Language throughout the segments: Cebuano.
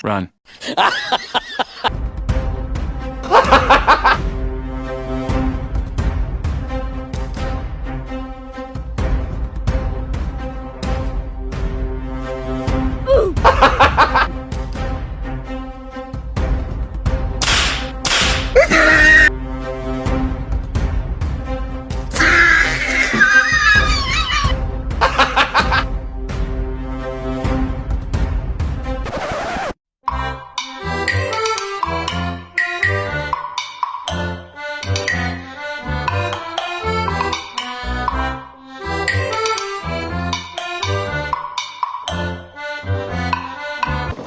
Run.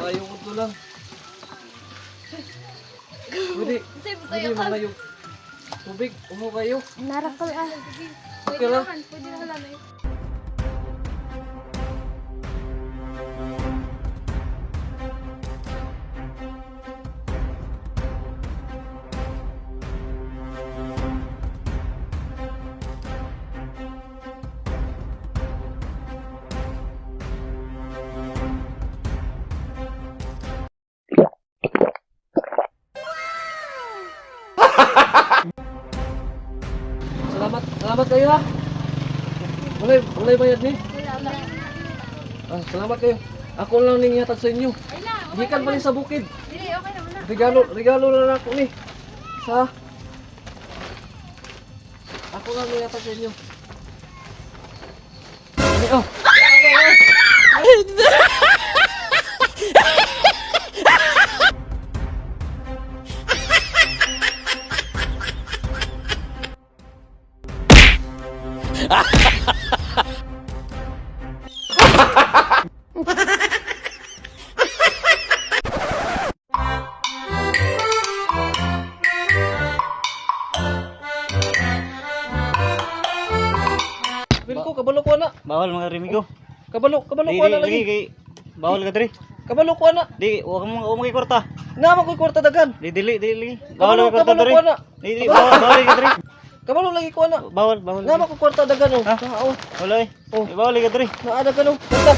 Ayaw ko lang. Pwede, pwede mga yung tubig, umo kayo. Narakal ah. Okay lang. Pwede na lang eh. Salamat, salamat kayo ha. Walay, walay bayad ni. Wala, wala. Ah, salamat kayo. Ako lang ning ihatag sa inyo. Ay na, okay Gikan pa na. ni sa bukid. Dili, okay na wala. Regalo, regalo na lang ako ni. Sa Ako lang ning ihatag sa inyo. Ani oh. Wilko, kabalo ko na. Bawal mga remigo. Kabalo, kabalo Di, ko di, na lagi lagi. kay bawal ka diri. Kabalo ko na. Di, wa mo wa mo kwarta. Naman ko'y kwarta dagan. Di dili dili lagi. Bawal Kabalo, ka kwarta kabalo diri. ko na. Di di bawal bawal ka diri. Kabalo lagi ko na. Bawal bawal. Naman ko'y kwarta dagan oh. Ha? Ah, oh. Wala eh. Oh. Di, bawal ka diri. Naa dagan oh. Kwarta.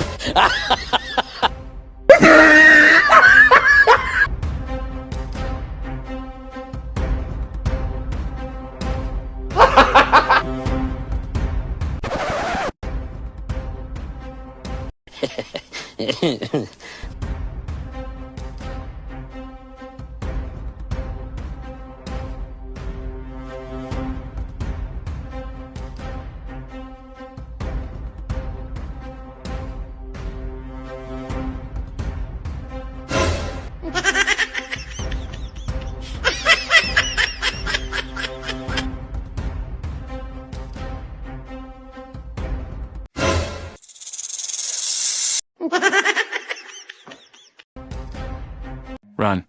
Run.